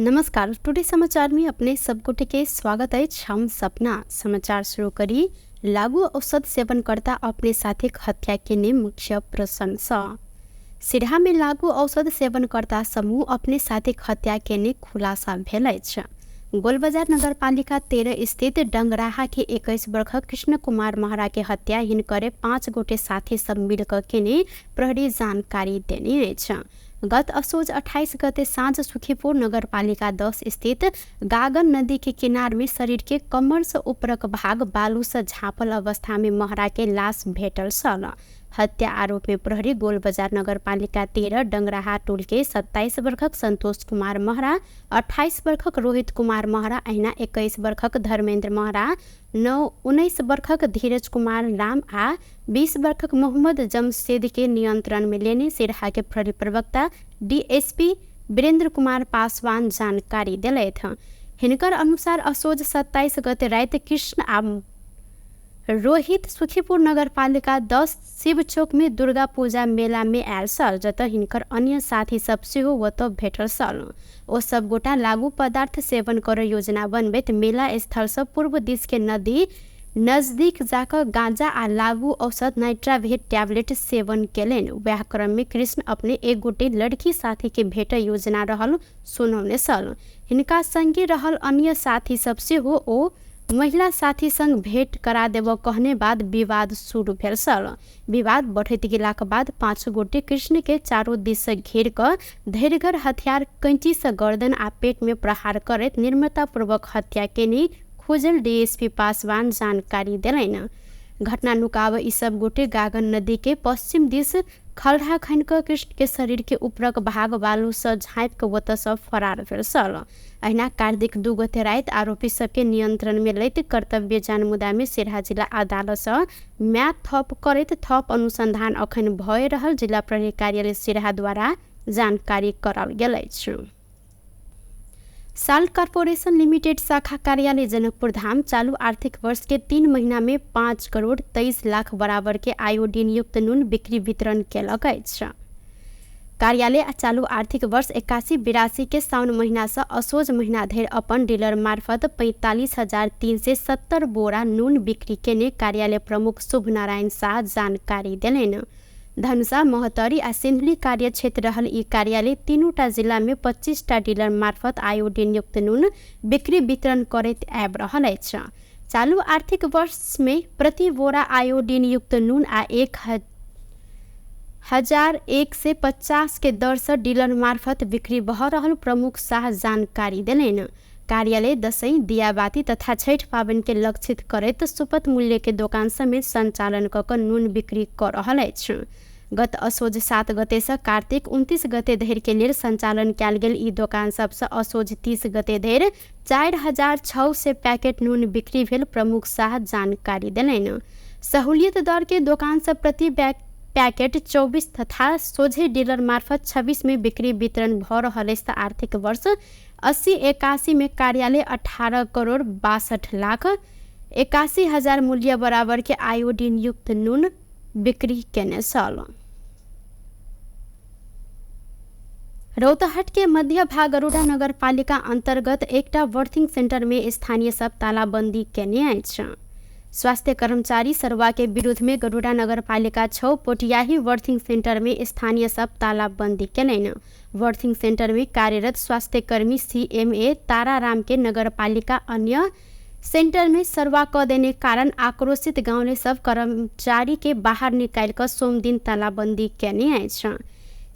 नमस्कार, टुडे समाचार में अपने सब गोटे के स्वागत अछि। हम सपना समाचार शुरू करी। लागू औषध सेवनकर्ता अपने साथीक हत्या केने मुख्य प्रसंग। सिरहा में लागू औषध सेवनकर्ता समूह अपने साथीक हत्या केने खुलासा भेल अछि। गोलबजार नगरपालिका 13 स्थित डंगराहा के 21 वर्षक कृष्ण कुमार महरा के हत्या हिनकरे 5 गोटे साथी सब मिलकर केने प्रहरी जानकारी देने अछि। गत असोज 28 गते साँझ सुखीपुर नगरपालिका 10 स्थित गागन नदी के किनार में शरीर के कमर से ऊपरक भाग बालू से झाँपल अवस्था में महरा के लाश भेटल छल। हत्या आरोप में प्रहरी गोलबजार नगरपालिका 13 डंगराहा टोल के 27 वर्षक संतोष कुमार महरा, 28 वर्षक रोहित कुमार महरा, अहिना 21 वर्षक धर्मेन्द्र महरा, 19 वर्षक धीरज कुमार राम आ 20 वर्षक मोहम्मद जमशेद के नियंत्रण में लेने सिरहा के प्रहरी प्रवक्ता डीएसपी वीरेंद्र कुमार पासवान जानकारी दिलथि। हिनकर अनुसार असोज 27 गते राति कृष्ण आ रोहित सुखीपुर नगरपालिका 10 शिव चौक में दुर्गा पूजा मेला में आयल छल, जतऽ हिनकर अन्य साथी सब सेहो ओतऽ भेटल छल। ओ सब गोटा लागू पदार्थ सेवन करऽ योजना बनबैत मेला स्थल सँ पूर्व दिस के नदी नजदीक जाकऽ गांजा आ लागू औषध नाइट्रावेट टैबलेट सेवन केलनि। वएह क्रम में कृष्ण अपने एक गोटे लड़की साथी के भेट योजना रहल सुनौने छल। हिनका संगे रहल अन्य साथी सब सेहो ओ महिला साथी संग भेंट करा देबऽ कहने बाद विवाद शुरू भेल छल। विवाद बढ़ैत गेलाक बाद 5 गोटे कृष्ण के चारू दिस से घेर कऽ धैर्यगर हथियार कैंची से गर्दन आ पेट में प्रहार करैत निर्ममतापूर्वक हत्या केने खोजल डीएसपी पासवान जानकारी देलनि। घटना नुकाब ई सब गोटे गागन नदी के पश्चिम दिस खलढ़ा खनि कऽ कृष्ण के शरीर के ऊपरक भाग बालू सँ झाँपि कऽ ओतऽ सँ फरार भेल छल। अहिना कार्तिक 2 गते राति आरोपी सबके नियंत्रण में लैत कर्तव्य जान मुद्दा में सिरहा जिला अदालत सँ म्याद थप करैत थप अनुसंधान अखन भए रहल जिला प्रहरी कार्यालय सिरहा द्वारा जानकारी कराओल गेल अछि। साल्ट कॉर्पोरेशन लिमिटेड शाखा कार्यालय जनकपुर धाम चालू आर्थिक वर्ष के 3 महीना में 5 करोड़ 23 लाख बराबर के आयोडीन युक्त नून बिक्री वितरण केलक अछि। कार्यालय चालू आर्थिक वर्ष 81-82 के साउन महीना से असोज महीना धरि अपन डीलर मार्फत 45,370 बोरा नून बिक्री केने कार्यालय प्रमुख शुभ नारायण शाह जानकारी देलनि। धनुषा, महोत्तरी आ सिन्धुली कार्यक्षेत्र रहल ई कार्यालय 3टा जिला में 25टा डीलर मार्फत आयोडीन युक्त नून बिक्री वितरण करैत आबि रहल अछि। चालू आर्थिक वर्ष में प्रति बोरा आयोडीन युक्त नून आ 1,150 के दर से डीलर मार्फत बिक्री भऽ रहल प्रमुख शाह जानकारी देलनि। कार्यालय दसैँ, दियाबाती तथा छठि पाबनि के लक्षित करैत सुपथ मूल्य के दोकान समेत संचालन कऽ कऽ नून बिक्री कऽ रहल अछि। गत असोज 7 गते से कार्तिक 29 गते धरि के लेल संचालन कयल गेल ई दोकान सबसँ असोज 30 गते धरि 4,600 पैकेट नून बिक्री भेल प्रमुख शाह जानकारी देलनि। सहूलियत दर के दोकान सब प्रति पैकेट 24 तथा सोझे डीलर मार्फत 26 में बिक्री वितरण भऽ रहल अछि। तऽ आर्थिक वर्ष 80-81 में कार्यालय 18 करोड़ 62 लाख 81 हजार मूल्य बराबर के आयोडीन युक्त नून बिक्री केने छल। रौतहट के मध्य भाग गरुड़ा नगरपालिका अंतर्गत एकटा बर्थिंग सेंटर में स्थानीय सब तालाबंदी केने अछि। स्वास्थ्य कर्मचारी सरवा के विरुद्ध में गरुड़ा नगरपालिका 6 पोटियाही बर्थिंग सेंटर में स्थानीय सब तालाबंदी केलनि। बर्थिंग सेंटर में कार्यरत स्वास्थ्यकर्मी सीएमए ताराराम के नगरपालिका अन्य सेंटर में सरवा क देने कारण आक्रोशित गाँवले सब कर्मचारी के बाहर निकालि कऽ सोमदिन तालाबंदी केने अछि।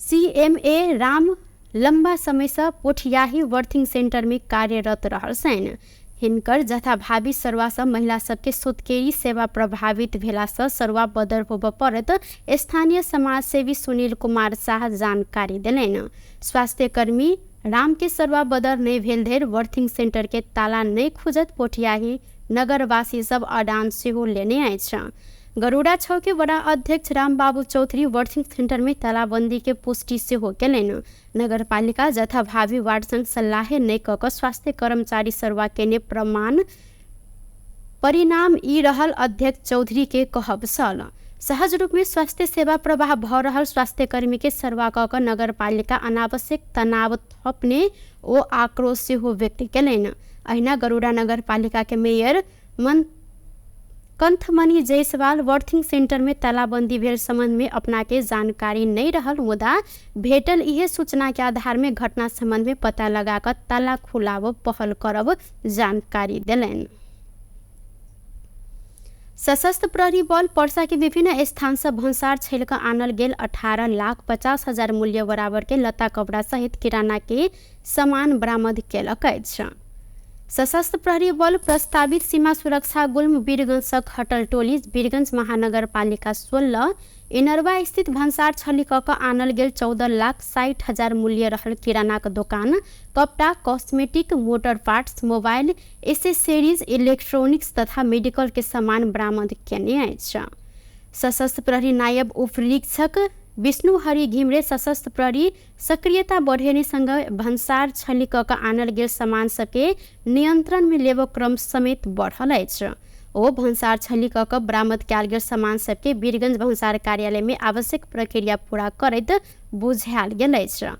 सीएमए राम लंबा समय से पोठियाही बर्थिंग सेंटर में कार्यरत रहल छनि। हिनकर जथाभावी सरवा सँ महिला सबके सुतकेरी सेवा प्रभावित भेला सँ सरवा बदर होबऽ पड़त स्थानीय समाजसेवी सुनील कुमार शाह जानकारी देलनि। स्वास्थ्यकर्मी राम के सरवा बदर नहि भेल धरि बर्थिंग सेंटर के ताला नहि खुजत पोठियाही नगरवासी सब अडान सेहो लेने अछि। गरुड़ा 6 के वडा अध्यक्ष रामबाबू चौधरी बर्थिंग सेंटर में तालाबंदी के पुष्टि सेहो केलनि। नगरपालिका जथाभावी वार्ड संग सल्लाहे नहि कऽ कऽ स्वास्थ्य कर्मचारी सरवा केने प्रमाण परिणाम ई रहल अध्यक्ष चौधरी के कहब छल। सहज रूप में स्वास्थ्य सेवा प्रवाह भ रहल स्वास्थ्यकर्मी के सरुवा क क नगरपालिका अनावश्यक तनाव थपने ओ आक्रोश सेहो व्यक्त केलनि। अहिना गरुड़ा नगरपालिका के मेयर कंथमणि जायसवाल बर्थिंग सेंटर में तालाबंदी भेल संबंध में अपना के जानकारी नहीं रहल, मुदा भेटल इहे सूचना के आधार में घटना संबंध में पता लगा कर ताला खुलाव पहल करब जानकारी देलनि। सशस्त्र प्रहरी बल पर्सा के विभिन्न स्थान से भन्सार छैल क आनल गेल 18,50,000 मूल्य बराबर के लत्ता कपड़ा सहित किराना के सामान बरामद केलक अछि। सशस्त्र प्रहरी बल प्रस्तावित सीमा सुरक्षा गुल्म वीरगंज खटल टोली वीरगंज महानगरपालिका 16 इनरवा स्थित भन्सार छली क आनल गेल 14,60,000 मूल्य रहल किरानाक दोकान, कपड़ा, cosmetic, motor parts, mobile accessories, electronics तथा मेडिकल के सामान बरामद केने अछि। सशस्त्र प्रहरी नायब उपनिरीक्षक विष्णु हरि घिमरे सशस्त्र प्रहरी सक्रियता बढ़ेने सँग भन्सार छली क आनल गेल सामान सबके नियंत्रण में लेबो क्रम समेत बढ़ल अछि। ओ भन्सार छली क बरामद कयल गेल सामान सबके वीरगंज भन्सार कार्यालय में आवश्यक प्रक्रिया पूरा करैत बुझायल गेल अछि।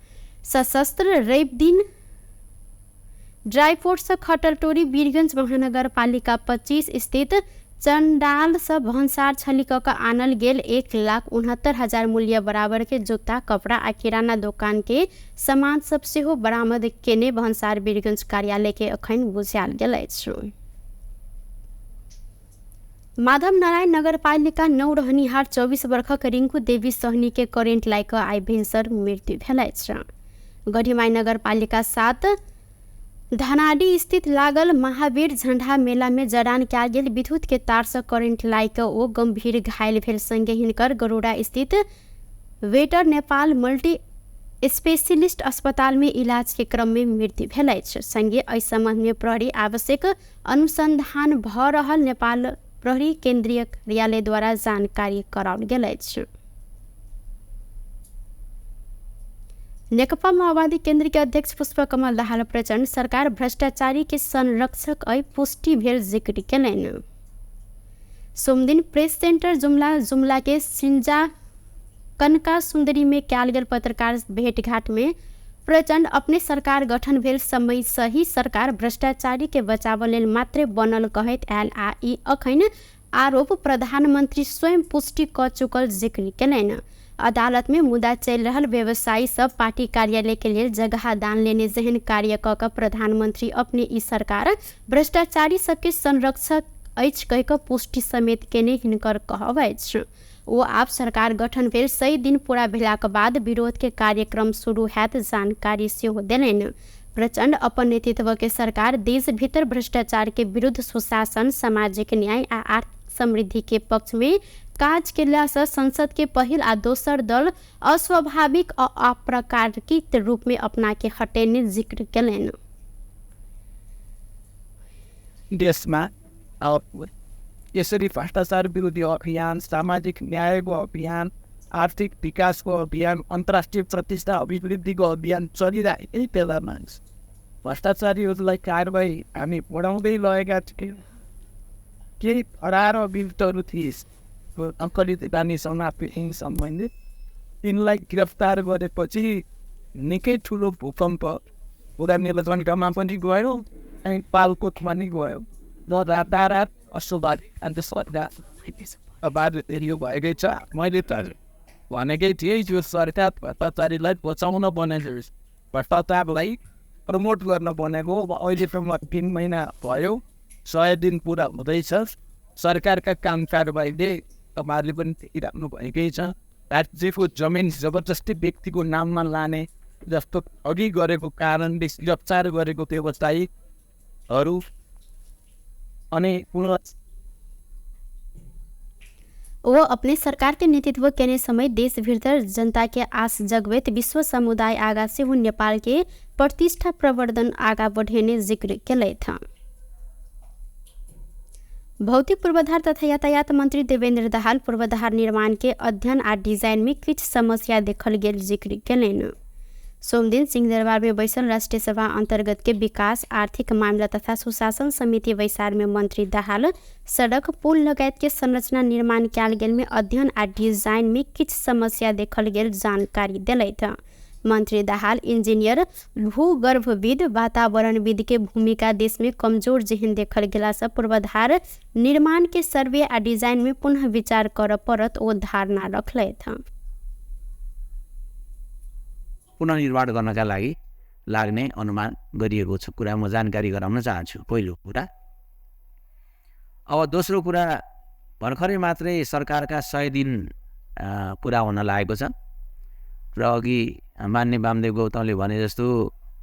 सशस्त्र रवि दिन ड्राईपोर्ट से खटल टोरी वीरगंज महानगरपालिका 25 स्थित चंडाल से भन्सार छली क आनल गेल 1,69,000 मूल्य बराबर के जूता, कपड़ा आ किराना दोकान के सामान सब सेहो बरामद केने भन्सार वीरगंज कार्यालय के अखन बुझायल गेल अछि। माधव नारायण नगरपालिका 9 रहनिहार 24 वर्षक रिंकू देवी सहनी के करेंट लागि कऽ आइ भिनसर मृत्यु भेल अछि। गढ़ीमाई नगरपालिका 7 धनाडी स्थित लागल महावीर झंडा मेला में जड़ान कयल गेल विद्युत के तार से करेंट लागि कऽ ओ गंभीर घायल भेल संगे हिनकर गरुड़ा स्थित वेटर नेपाल मल्टी स्पेशलिस्ट अस्पताल में इलाज के क्रम में मृत्यु भेल अछि। संगे एहि संबंध में प्रहरी आवश्यक अनुसंधान भ रहल नेपाल प्रहरी केंद्रीय कार्यालय द्वारा जानकारी कराओल गेल अछि। नेकपा माओवादी केंद्र के अध्यक्ष पुष्पकमल दाहाल प्रचण्ड सरकार भ्रष्टाचारी के संरक्षक अइ पुष्टि भेल जिक्र केलनि। सोमदिन प्रेस सेंटर जुमला जुमला के सिंजा कनका सुंदरी में कयल गेल पत्रकार भेंटघाट में प्रचण्ड अपने सरकार गठन भेल समय सही सरकार भ्रष्टाचारी के बचाव लेल मात्रे बनल कहैत आयल आ ई अखन आरोप प्रधानमंत्री स्वयं पुष्टि क चुकल जिक्र केलनि। अदालत में मुद्दा चलि रहल व्यवसायी सब पार्टी कार्यालय के लेल जगह दान लेने जेहन कार्य क क प्रधानमंत्री अपने ई सरकार भ्रष्टाचारी सबके संरक्षक अछि कहि क पुष्टि समेत केने हिनकर कहब अछि। ओ आब सरकार गठन भेल 100 दिन पूरा भेलाक बाद विरोध के कार्यक्रम शुरू हैत जानकारी सेहो देलनि। प्रचण्ड अपन नेतृत्व के सरकार देश भीतर भ्रष्टाचार के विरुद्ध सुशासन, सामाजिक न्याय आ आर्थिक समृद्धि के पक्ष में काज केला से संसद के पहिल आ दोसर दल अस्वाभाविक आ अप्राकृतिक रूप में अपना के हटेने जिक्र केलनि। देशमा यसरी भ्रष्टाचार विरोधी अभियान, सामाजिक न्यायको अभियान, आर्थिक विकासको अभियान, अन्तर्राष्ट्रिय प्रतिष्ठा अभिवृद्धिको अभियान चलिरहेकै बेलामा भ्रष्टाचारीहरूलाई कारवाही हामी बढाउँदै लगेका थियौँ। केही फरार अभियुक्तहरू थिए अङ्कलित बानीसँग सम्बन्धित, तिनलाई गिरफ्तार गरेपछि निकै ठुलो भूकम्प पुरा नीलकण्ठमा पनि गयो अनि पालकोटमा पनि गयो र रातारात अस्वाभाविक अन्त सरकार यो भएकै छ। मैले त भनेकै थिएँ यो सरकार भ्रष्टाचारीलाई बचाउन बनेको, भ्रष्टाचारलाई प्रमोट गर्न बनेको। अब अहिलेसम्म 3 महिना भयो, 100 दिन पुरा हुँदैछ। सरकारका काम कारबाहीले तपाईँहरूले पनि देखिराख्नु भएकै छ। राज्यको जमिन जबरजस्ती व्यक्तिको नाममा लाने जस्तो अघि गरेको कारणले गिरफ्तार गरेको व्यवसायीहरू अनि पुनः वो अपने सरकार के नेतृत्व केने समय देश भीतर जनता के आस जगबैत विश्व समुदाय आगा सेहो नेपाल के प्रतिष्ठा प्रवर्धन आगा बढ़ेने जिक्र केलथि। भौतिक पूर्वाधार तथा यातायात मंत्री देवेन्द्र दाहाल पूर्वाधार निर्माण के अध्ययन आ डिजाइन में किछु समस्या देखल गेल जिक्र केलनि। सोमदिन सिंहदरबार में बैसल राष्ट्रिय सभा अंतर्गत के विकास, आर्थिक मामला तथा सुशासन समिति बैसार में मंत्री दाहाल सड़क, पुल लगायत के संरचना निर्माण कयल गेल में अध्ययन आ डिजाइन में किछु समस्या देखल गेल जानकारी देलथि। मंत्री दाहाल इंजीनियर, भूगर्भविद, वातावरणविद के भूमिका देश में कमजोर जेहन देखल गेला से पूर्वाधार निर्माण के सर्वे आ डिजाइन में पुनः विचार करऽ पड़त ओ धारणा रखलथि। पुनर्निर्माण गर्नका लागि लाग्ने अनुमान गरिएको छ कुरा म जानकारी गराउन चाहन्छु, पहिलो कुरा। अब दोस्रो कुरा, भर्खरै मात्रै सरकारका 100 दिन पुरा हुन लागेको छ र अघि मान्य वामदेव गौतमले भने जस्तो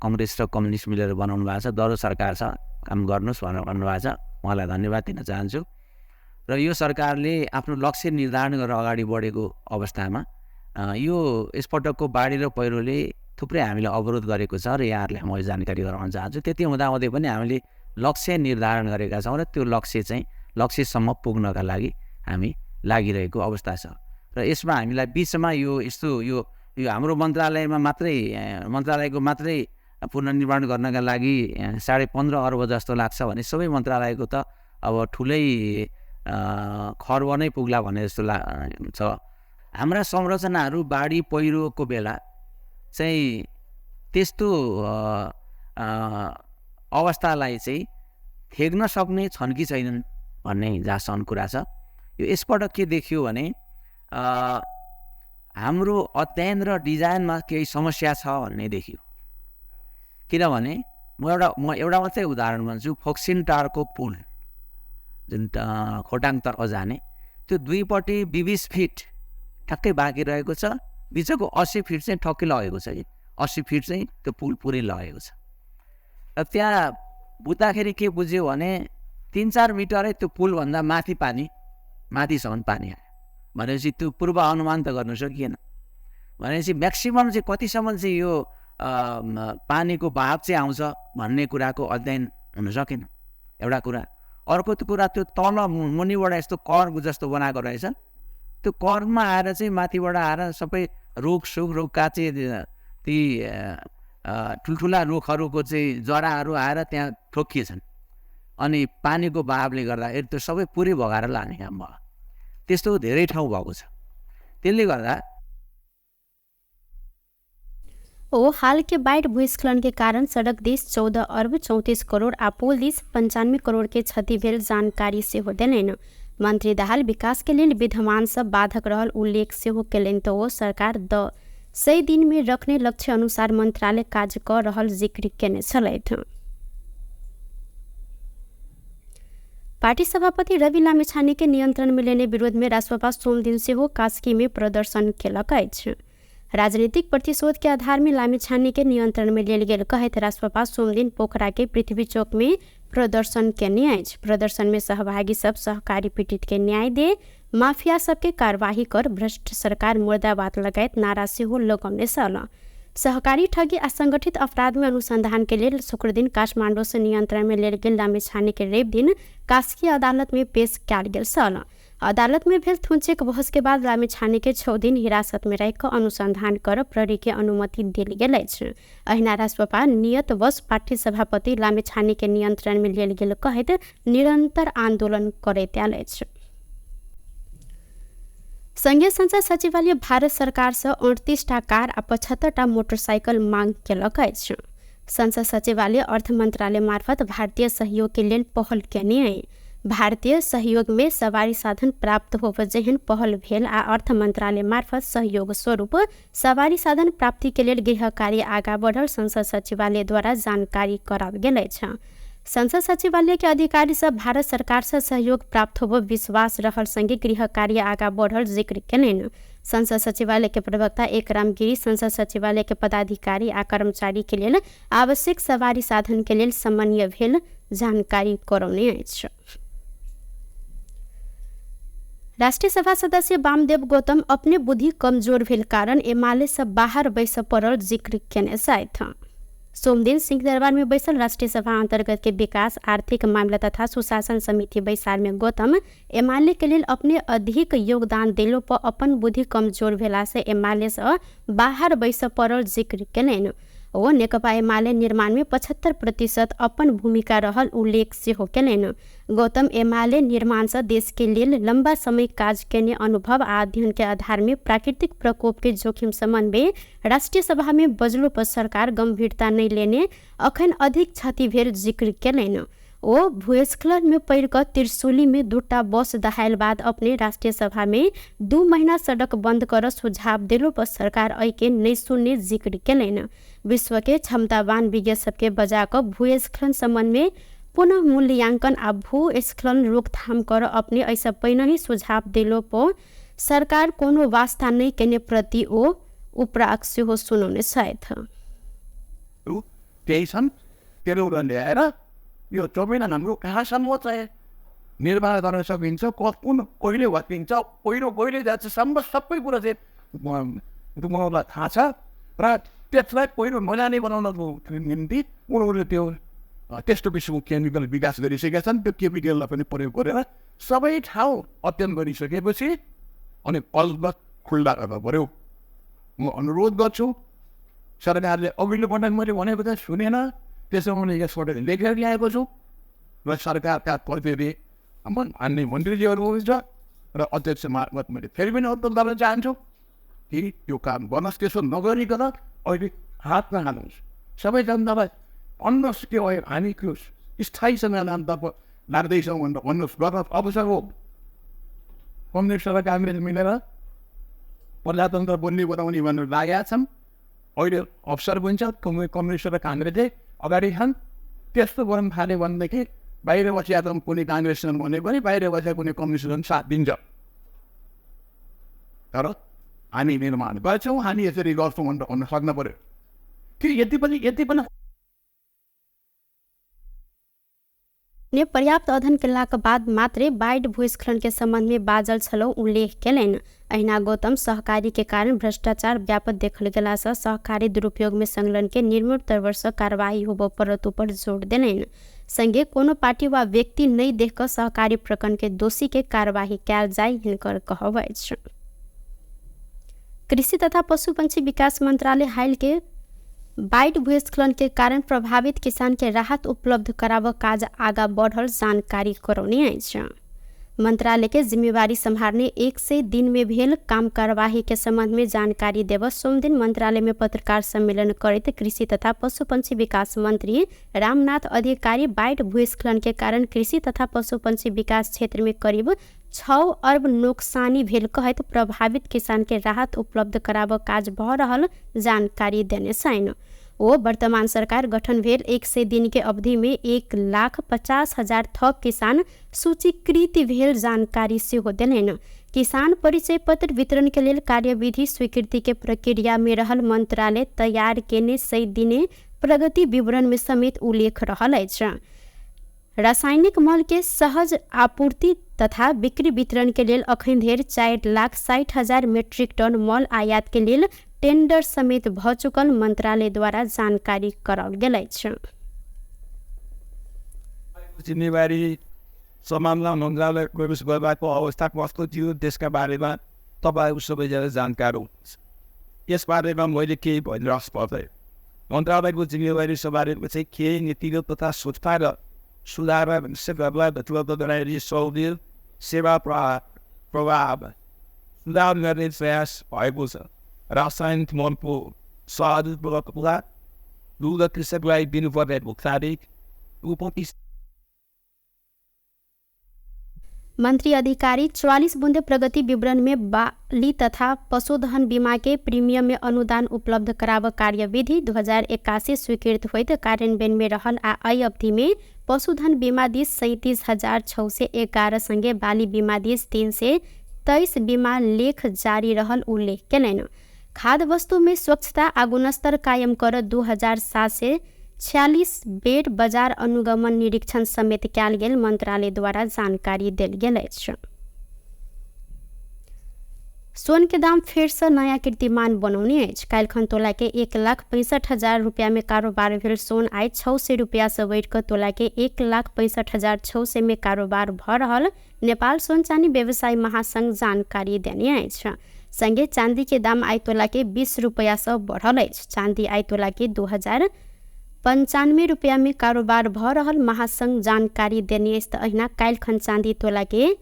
कङ्ग्रेस र कम्युनिस्ट मिलेर बनाउनु भएको छ, दह्रो सरकार छ, काम गर्नुहोस् भनेर भन्नुभएको छ, उहाँलाई धन्यवाद दिन चाहन्छु। र यो सरकारले आफ्नो लक्ष्य निर्धारण गरेर अगाडि बढेको अवस्थामा यो यसपटकको बाढी र पहिरोले थुप्रै हामीलाई अवरोध गरेको छ र यहाँहरूलाई म जानकारी गराउन चाहन्छु। त्यति हुँदाहुँदै पनि हामीले लक्ष्य निर्धारण गरेका छौँ र त्यो लक्ष्य चाहिँ लक्ष्यसम्म पुग्नका लागि हामी लागिरहेको अवस्था छ। र यसमा हामीलाई बिचमा यो यस्तो यो यो हाम्रो मन्त्रालयमा मात्रै मन्त्रालयको मात्रै पुनर्निर्माण गर्नका लागि 15.5 अर्ब जस्तो लाग्छ भने सबै मन्त्रालयको त अब ठुलै खर्ब नै पुग्ला भन्ने जस्तो छ। हाम्रा संरचनाहरू बाढी पहिरोको बेला चाहिँ त्यस्तो अवस्थालाई चाहिँ थेग्न सक्ने छन् कि छैनन् भन्ने जहाँसम्म कुरा छ। यो यसपटक के देखियो भने हाम्रो अध्ययन र डिजाइनमा केही समस्या छ भन्ने देखियो। किनभने म एउटा मात्रै उदाहरण भन्छु, फोक्सिन टारको पुल जुन खोटाङतर्फ जाने त्यो दुईपट्टि 20 फिट ठ्याक्कै बाँकी रहेको छ, बिचको 80 फिट चाहिँ ठक्कै लगेको छ कि 80 फिट चाहिँ त्यो पुल पुरै लगेको छ। र त्यहाँ बुझ्दाखेरि के बुझ्यो भने 3-4 मिटरै त्यो पुलभन्दा माथि पानी, माथिसम्म पानी आयो भनेपछि त्यो पूर्वानुमान त गर्नु सकिएन। भनेपछि म्याक्सिमम् चाहिँ कतिसम्म चाहिँ यो पानीको बहाव चाहिँ आउँछ भन्ने कुराको अध्ययन हुन सकेन, एउटा कुरा। अर्को कुरा, त्यो तल मुनिबाट यस्तो कर्व जस्तो बनाएको रहेछ, त्यो कर्वमा आएर चाहिँ माथिबाट आएर सबै रुख सुख रुखका चाहिँ ती ठुल्ठुला रुखहरूको चाहिँ जराहरू आएर त्यहाँ ठोकिएछन् अनि पानीको बहावले गर्दा त्यो सबै पुरै भगाएर लाने काम भयो। त्यस्तो धेरै ठाउँ भएको छ। त्यसले गर्दा ओ हाल के बाढ़ भूस्खलन के कारण सड़क this 14 अर्ब 34 करोड़ आ पुल this 95 crore के क्षति भेल जानकारी सेहो देलनि। मंत्री दाहाल विकास के लेल विद्यमान सब बाधक रहल उल्लेख सेहो केलनि त ओ सरकार 100 दिन में रखने लक्ष्य अनुसार मंत्रालय कार्य क रहल जिक्र केने छलथि। पार्टी सभापति रवि लामिछाने के नियंत्रण में लेने विरोध में रासपा सोमदिन सेहो कास्की में प्रदर्शन केलक अछि। राजनीतिक प्रतिशोध के आधार में लामिछाने के नियंत्रण में लेल गेल कहैत रासपा सोमदिन पोखरा के पृथ्वी चौक में प्रदर्शन केने अछि। प्रदर्शन में सहभागी सब सहकारी पीड़ित के न्याय दे, माफिया सबके कार्यवाही कर, भ्रष्ट सरकार मुर्दाबाद लगायत नारा सेहो लगौने छल। सहकारी ठगी आ संगठित अपराध में अनुसंधान के लेल शुक्रदिन काठमाडौँ से नियंत्रण में लेल गेल लामिछाने के रवि दिन कास्की अदालत में पेश कयल गेल छल। अदालत में भेल थुनचेक बहस के बाद लामिछाने के 6 दिन हिरासत में राखि कऽ अनुसंधान कर प्रहरी के अनुमति देल गेल अछि। अहिना रासपा नियतवश पार्टी सभापति लामिछाने के नियंत्रण में लेल गेल कहैत निरंतर आंदोलन करैत आयल अछि। संघीय संसद सचिवालय भारत सरकार से 38 टा कार आ 75 टा मोटरसाइकिल मांग केलक अछि। संसद सचिवालय अर्थ मंत्रालय मार्फत भारतीय सहयोग के लेल पहल केने अछि। भारतीय सहयोग में सवारी साधन प्राप्त होब जेहन पहल भेल आ अर्थ मंत्रालय मार्फत सहयोग स्वरूप सवारी साधन प्राप्ति के लेल गृह कार्य आगा बढ़ल संसद सचिवालय द्वारा जानकारी कराओल गेल अछि। संसद सचिवालय के अधिकारी सब भारत सरकार से सहयोग प्राप्त होब विश्वास रहल संगे गृह कार्य आगा बढ़ल जिक्र केलनि। संसद सचिवालय के प्रवक्ता एकराम गिरी संसद सचिवालय के पदाधिकारी आ कर्मचारी के लेल आवश्यक सवारी साधन के लेल समन्वय भेल जानकारी करौने अछि। राष्ट्रिय सभा सदस्य वामदेव गौतम अपने बुद्धि कमजोर भेल कारण एमाले से बाहर बैस पड़ल जिक्र केने छथि। सोमदिन सिंहदरबार में बैसल राष्ट्रिय सभा अंतर्गत के विकास, आर्थिक मामला तथा सुशासन समिति बैसार में गौतम एमाले के लेल अपने अधिक योगदान देलो पर अपन बुद्धि कमजोर भेला से एमाले से बाहर बैस पड़ल जिक्र केलनि। ओ नेकपा एमाले निर्माण में 75% अपन भूमिका रहल उल्लेख सेहो केलनि। गौतम एमाले निर्माण से देश के लेल लंबा समय काज केने अनुभव आ अध्ययन के आधार में प्राकृतिक प्रकोप के जोखिम संबंध में राष्ट्रिय सभा में बजलो पर सरकार गंभीरता नहीं लेने अखन अधिक क्षति भेल जिक्र केलनि। ओ भूस्खलन में पड़ि कऽ त्रिशूली में 2टा बस दहायल बाद अपने राष्ट्रिय सभा में 2 महीना सड़क बंद कर सुझाव देलो पर सरकार एहि के नहीं सुनने जिक्र केलनि। विश्व के क्षमतावान विज्ञ सबके बजा कऽ भूस्खलन संबंध में पुनः मूल्यांकन आ भूस्खलन रोकथाम कर अपने एहिसँ पहिने ही सुझाव देलो पर सरकार कोनो वास्ता नहीं केने प्रति ओ उपराग सेहो सुनौने छथि। त्यही छन्, त्यसले ल्याएर यो जमिन हाम्रो कहाँसम्म चाहिँ निर्माण गर्न सकिन्छ, कुन कहिले भत्किन्छ, पहिरो कहिले जान्छ, सम्म सबै कुरा चाहिँ उनीहरूलाई थाहा छ र त्यसलाई पहिरो नजाने बनाउनको निम्ति उनीहरूले त्यो त्यस्तो किसिमको केमिकल विकास गरिसकेका छन्। त्यो केमिकललाई पनि प्रयोग गरेर सबै ठाउँ अध्ययन गरिसकेपछि अनि बल्ब खुल्ला गर्नु पऱ्यो। म अनुरोध गर्छु, सरकारले अघिल्लो पटक मैले भनेको त सुनेन, त्यसो मैले यसपल्ट लेखेर ल्याएको छु र सरकारका प्रतिनिधि मान्य मन्त्रीजीहरू हुनुहुन्छ र अध्यक्ष मार्फत मैले फेरि पनि अनुरोध गर्न चाहन्छु कि यो काम गर्नुहोस्। त्यसो नगरिकन अहिले हात नहाल्नुहोस्, सबै जनतालाई भन्नुहोस् के भयो, हामी त्यो स्थायी समाधानतर्फ लाग्दैछौँ भनेर भन्नुहोस्। गर्न अवसर हो। कम्युनिस्ट र काङ्ग्रेस मिलेर प्रजातन्त्र बन्ने बनाउने भनेर लागेका छन्। अहिले अवसर पनि छ, कम्युनिस्ट र काङ्ग्रेसले अगाडि छन्। त्यस्तो गर्न थाल्यो भनेदेखि बाहिर बसिया त कुनै काङ्ग्रेस छन् भने पनि बाहिर बसेका कुनै कम्युनिस्ट साथ दिन्छ। तर हामी निर्माण गर्छौँ, हामी यसरी गर्छौँ भनेर भन्न सक्नु पऱ्यो। कि यति पनि ने पर्याप्त अध्ययन केलाक बाद मात्रै बाढ़ भूस्खलन के संबंध में बाजल छलौ उल्लेख केलनि। अहिना गौतम सहकारी के कारण भ्रष्टाचार व्यापक देखल गेला से सहकारी दुरुपयोग में संलग्न के निर्मूल तौर से कार्रवाई होबय पड़त ऊपर जोर देलनि। संगे कोनो पार्टी वा व्यक्ति नहीं देख कऽ सहकारी प्रकरण के दोषी के कार्रवाई कयल जाय हिनकर कहब अछि। कृषि तथा पशु पंछी विकास मंत्रालय हाल के बाढ़ भूस्खलन के कारण प्रभावित किसान के राहत उपलब्ध कराबऽ काज आगा बढ़ल जानकारी करौने अछि। मंत्रालय के जिम्मेवारी सम्हारने 100 दिन में भेल काम कार्यवाही के संबंध में जानकारी देव सोमदिन मंत्रालय में पत्रकार सम्मेलन करैत कृषि तथा पशु पंछी विकास मंत्री रामनाथ अधिकारी बाढ़ भूस्खलन के कारण कृषि तथा पशु पंछी विकास क्षेत्र में करीब 6 अर्ब नोक्सानी भेल कहैत प्रभावित किसान के राहत उपलब्ध कराबऽ काज भऽ रहल जानकारी देने छनि। ओ वर्तमान सरकार गठन भेल 100 दिन के अवधि में 1,50,000 थप किसान सूचीकृत भेल जानकारी सेहो देलनि। किसान परिचय पत्र वितरण के लेल कार्यविधि स्वीकृति के प्रक्रिया में रहल मंत्रालय तैयार केने 100 दिने प्रगति विवरण में समेत उल्लेख रहल अछि। रासायनिक मल के सहज आपूर्ति तथा बिक्री वितरण के लेल अखन धरि 4,60,000 मेट्रिक टन मल आयात के लेल टेंडर समेत भ चुकल मंत्रालय द्वारा जानकारी कराओल गेल अछि। जिम्मेवारी सम्हाल्न मन्त्रालय प्रवेश गर्दाको अवस्था कस्तो थियो त्यसका बारेमा तपाईँहरू सबैजना जानकार हुनुहुन्छ। यसबारेमा मैले केही भनिरहनु पर्दैन। मन्त्रालयको जिम्मेवारी सम्हालेपछि केही नीतिगत तथा संस्थागत सुधार उपलब्ध गराइने सहुलियत सेवा प्रभाव सुधार गर्ने प्रयास भएको छ। रासायनिक मलको सहज उपलब्धता, दुध कृषकलाई दिनुपर्ने भुक्तानी, उपति मंत्री अधिकारी 44 बुंदे प्रगति विवरण में बाली तथा पशुधन बीमा के प्रीमियम में अनुदान उपलब्ध कराब कार्यविधि 2081 स्वीकृत होइत कार्यान्वयन में रहल आ एहि अवधि में पशुधन बीमा this 37,611 संगे बाली बीमा this 323 बीमा लेख जारी रहल उल्लेख केलनि। खाद्य वस्तु में स्वच्छता आ गुणस्तर कायम कर 2746 बेर बजार अनुगमन निरीक्षण समेत कयल गेल मंत्रालय द्वारा जानकारी देल गेल अछि। सोन के दाम फेर से नयाँ कीर्तिमान बनौने अछि। काल्हिखन तोला के 1,65,000 रुपया में कारोबार भेल सोन आइ 600 रुपया से बढ़ि कऽ तोला के 1,65,600 में कारोबार भऽ रहल नेपाल सोन चानी व्यवसायी महासंघ जानकारी देने अछि। संगे चांदी के दाम आइ तोला के 20 रुपया से बढ़ल अछि। चांदी आइ तोला के 2,095 रुपया में कारोबार भऽ रहल महासंघ जानकारी देने अछि। तऽ अहिना काल्हिखन चांदी तोला के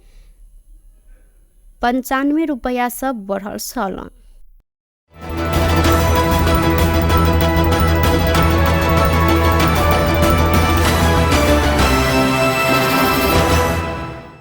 95 रुपया से बढ़ल छल।